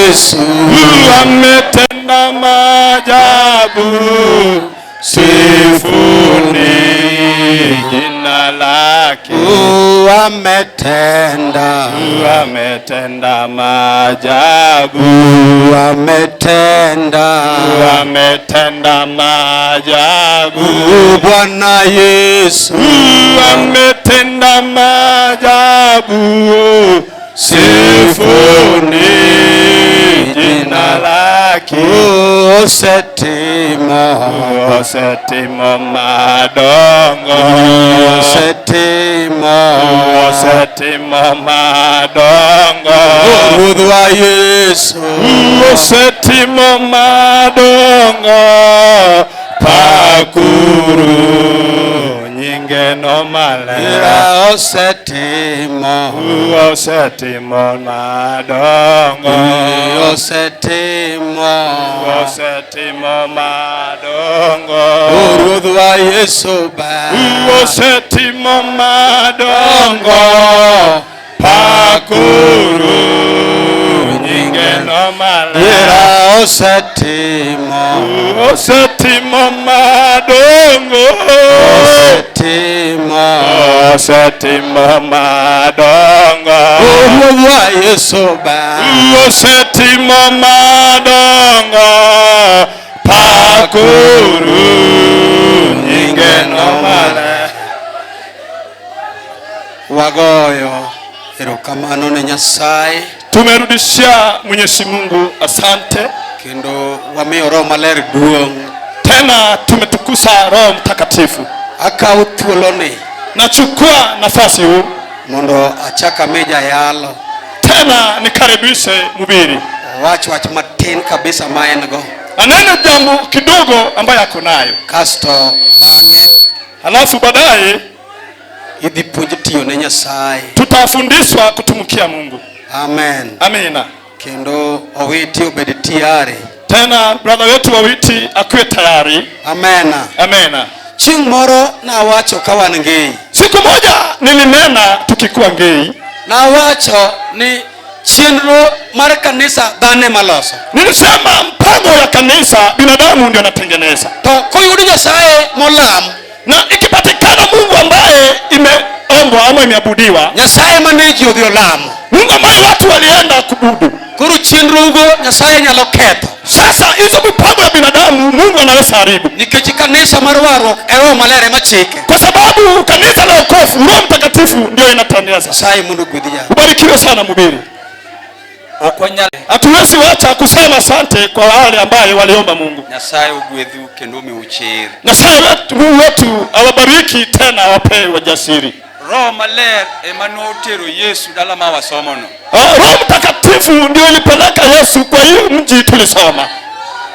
Yesu ametenda maajabu, sifuni jina lake. Ametenda, Ametenda maajabu, ametenda, ametenda maajabu, Bwana Yesu ametenda maajabu, sifuni jina lake. Osetimo, Osetimo madongo, osetimo, osetimo madongo, Ruodhwa Yesu osetimo madongo, pakuru nyingeno maler. Ira osetimo, Osetimo madongo, osetimo, osetimo madongo, Ruodhwa Yesu ber. Osetimo madongo, pakuru nyingeno maler. Ira osetimo, Osetimo madongo, osetimo, osetimo madongo, Ruodhwa Yesu ber. Osetimo madongo, pakuru nyingeno maler. Wagoyo erokamano ne Nyasaye Tumerudishia Mwenyezi Mungu asante, kendo wamiyo Roho Maler duong'. Tena tumetukuza Roho Mtakatifu. Akawo thuoloni Nachukua nafasi huu mondo achak ami jayalo tena nikaribishe mhubiri owach wach matin kabisa ma en go, anene jambo kidogo ambayo ako nayo, kasto bang'e halafu baadaye idhi puonj tiyo ne Nyasaye. Tutafundishwa kutumikia Mungu. Amen. Amina. Kendo Owiti obed tayari. Tena brother wetu Owiti akuwe tayari. Amen. Amina. Chieng' moro nawacho ka wan Ngei. Siku moja nilinena tukikuwa Ngei. Nawacho ni chenro mar kanisa dhano ema loso. Nilisema mpango ya kanisa binadamu ndio anatengeneza. To koyud Nyasaye molam, Na ikipatikana Mungu ambaye imeombwa ama imeabudiwa, Nyasaye mane ji odhi olamo, Mungu ambaye watu walienda kubudu. Koro chenrogo Nyasaye nyalo ketho. Sasa hizo mipango ya binadamu Mungu anaweza haribu. Nikech kanisa mar warruok e Roho Maler ema chike. Kwa sababu kanisa la wokovu Roho Mtakatifu ndio inatengeneza. Nyasaye mondo ogwedhi jalo. Ubarikiwe sana mhubiri. Ok wanyal Hatuwezi wacha kusema asante kwa wale ambaye waliomba Mungu. Nyasaye ogwedhu kendo omiu chir. Nyasaye wetu, Mungu wetu awabariki tena awapee ujasiri. Roho Maler ema notero Yesu dala ma wasomono. Roho Mtakatifu ndio ilipeleka Yesu kwa hii mji tulisoma.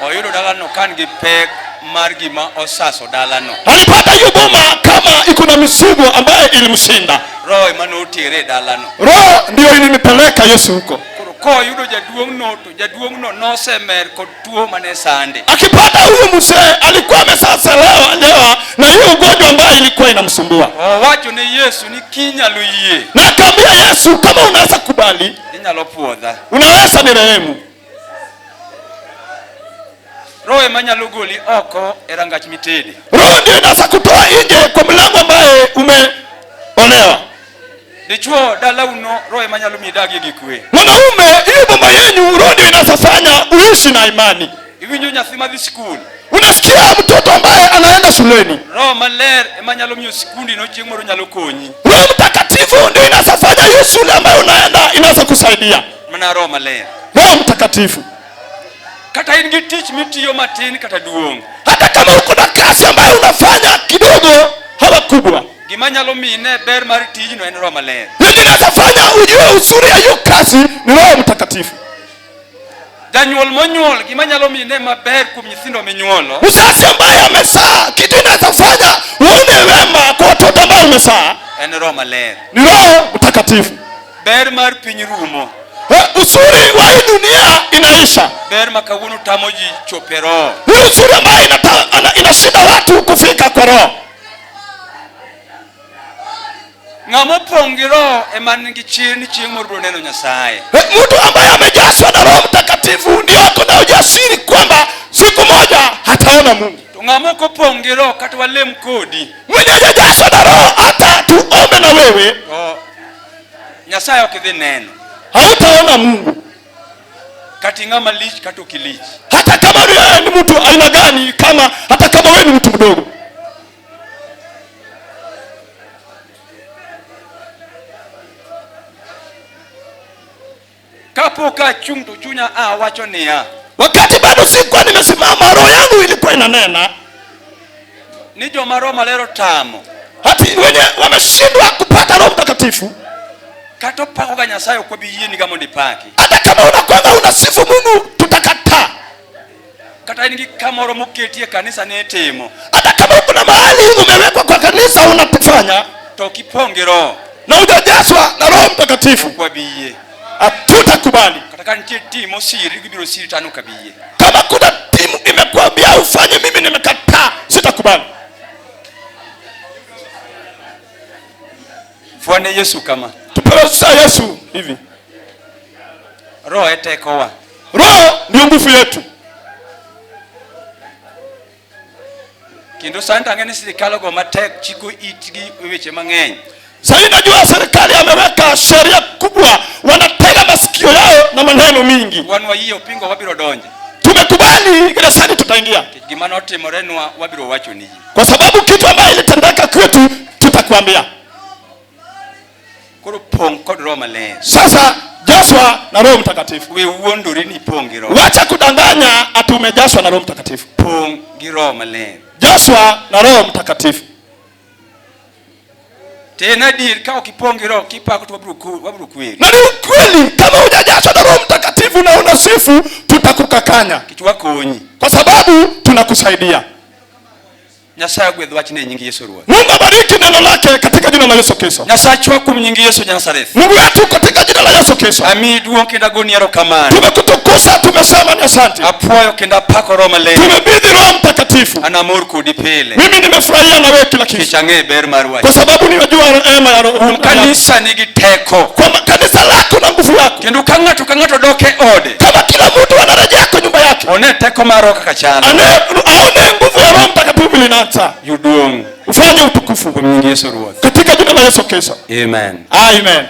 Oyudo dalano kan gi pek mar gima osaso dalano. Alipata hiyo boma kama iko na mizigo ambayo ilimshinda. Roho ema notere e dalano. Roho ndio ilimpeleka Yesu huko. Koro koyudo jaduong'no to jaduong'no nosemer kod tuo mane sande. Akipata huyu mzee alikuwa amesaselewa lewa na hiyo ugonjwa ambayo ilikuwa inamsumbua. Owacho ne Yesu ni kinyalo yie, Na akaambia Yesu, kama unaweza kubali, inyalo puodha. Unaweza nirehemu. Roho ema nyalo goli oko e rangach mitede. Roho ndio inaweza kutoa nje kwa mlango ambaye umeolewa. Dichuo dalauno roho ema nyalo miyi idagie gi kwe. Mwanaume, hiyo boma yenyu roho ndio inaweza fanya uishi na imani. Iwinjo nyathi madhi skul. Unasikia mtoto ambaye anaenda shuleni. Roho Maler ema nyalo miyo skundi no chieng' moro nyalo konyi. Roho Mtakatifu ndio inaweza fanya hiyo shule ambayo unaenda inaweza kusaidia. Mana Roho Maler. Roho Mtakatifu. Kata in gi tich mitiyo matin kata duong'. Hata kama uko na kazi ambayo unafanya kidogo hawa kubwa. Gima nyalo miyi ne ber mar tijno en Roho Maler. Yenye inaweza fanya ujue uzuri ya hiyo kazi ni Roho Mtakatifu. Janyuol monyuol gima nyalo miyi ne maber kuom nyithindo minyuolo. Mzazi ambaye amezaa kitu inaweza fanya uone wema kwa watoto ambao umezaa. En Roho Maler. Ni Roho Mtakatifu. Ber mar piny rumo. Uzuri wa hii dunia inaisha. Ber ma kawuono tamo ji chopo e roho. Ni uzuri ambaye inashinda watu kufika kwa roho. Ng'ama opong' gi roho ema nigi chir ni chieng' moro biro neno Nyasaye. Mtu ambaye amejazwa na Roho Mtakatifu gi roho kata walem kodi Mwenye hajajazwa na Roho, hata tuombe na wewe, to Nyasaye ok idhi neno. Hautaona Mungu. Kata ing'ama lich kata ok ilich. Hata kama wewe ni mtu aina gani, kama hata kama wewe ni mtu mdogo. Kapok achung' to chunya a wacho niya, Wakati bado sikuwa nimesimama, roho yangu ilikuwa inanena ni joma Roho Maler otamo hati wenye wameshindwa kupata Roho Mtakatifu, kata opakoga Nyasaye ok wabi yieniga mondo ipaki. Hata kama unakwanga unasifu Mungu, tutakataa. Kata in gi kamoro moketi e kanisa ni itimo, Hata kama uko na mahali umewekwa kwa kanisa unatufanya to ok ipong' gi Roho, na hujajazwa na Roho Mtakatifu, ok wabi yie. Hatutakubali. Kata ka nitie tim mosiri, gibiro siri to an ok abi yie. Kama kuna timu imekuambia ufanye, mimi nimekataa, sitakubali. Fwane Yesu kama. Tupewe sasa Yesu hivi. Roho e tekowa. Roho ndio nguvu yetu. Kendo sani to ang'e ni sirikal ogo matek chiko itgi e weche mang'eny. Sasa najua serikali ameweka sheria kubwa, wanatega masikio yao na maneno mingi. Wan wayie opingo wabiro donje. Tumekubali gerezani tutaingia. Nikech gima notimorenwa wabiro wacho ni ji. Kwa sababu kitu ambayo ilitendeka kwetu tutakwambia. Koro pong' kod Roho Maler. Sasa jazwa na Roho Mtakatifu. We wuondori ni pong' gi Roho. Wacha kudanganya ati umejazwa na Roho Mtakatifu. Pong' gi Roho Maler. Jazwa na Roho Mtakatifu. Tena adier ka ok ipong' gi Roho kipako to wabiro kweri. Na ni ukweli kama hujajazwa na Roho Mtakatifu na unasifu tutakukakanya. Nikech wakonyi. Kwa sababu tunakusaidia. Nyasaye ogwedh wachne e nying Yesu Ruoth. Mungu abariki neno lake katika jina la Yesu Kristo. Nyasachwa kuom nying Yesu Nazareth. Mungu wetu katika jina la Yesu Kristo. Amiyi duong' kendo agoni erokamano. Tumekutukuza, tumesema ni asante. Apuoyo kendo apako Roho Maler. Tumebidhi Roho Mtakatifu. An amor kodi pile. Mimi nimefurahia na wewe kila kitu. Nikech ang'eyo ber mar wach. Kwa sababu nimejua neema ya Roho Mtakatifu. Kanisa nigi teko. Kwa kanisa lako na nguvu yako. Kendo ka ng'ato ka ng'ato dok e ode. Kama kila mtu anarejea kwa nyumba yake. One teko mar Roho kaka chalo. Aone nguvu ya Roho Mtakatifu linaanza. Yud duong'. Ufanye utukufu Kuom nying Yesu Ruoth. Katika jina la Yesu Kristo. Amen. Amen.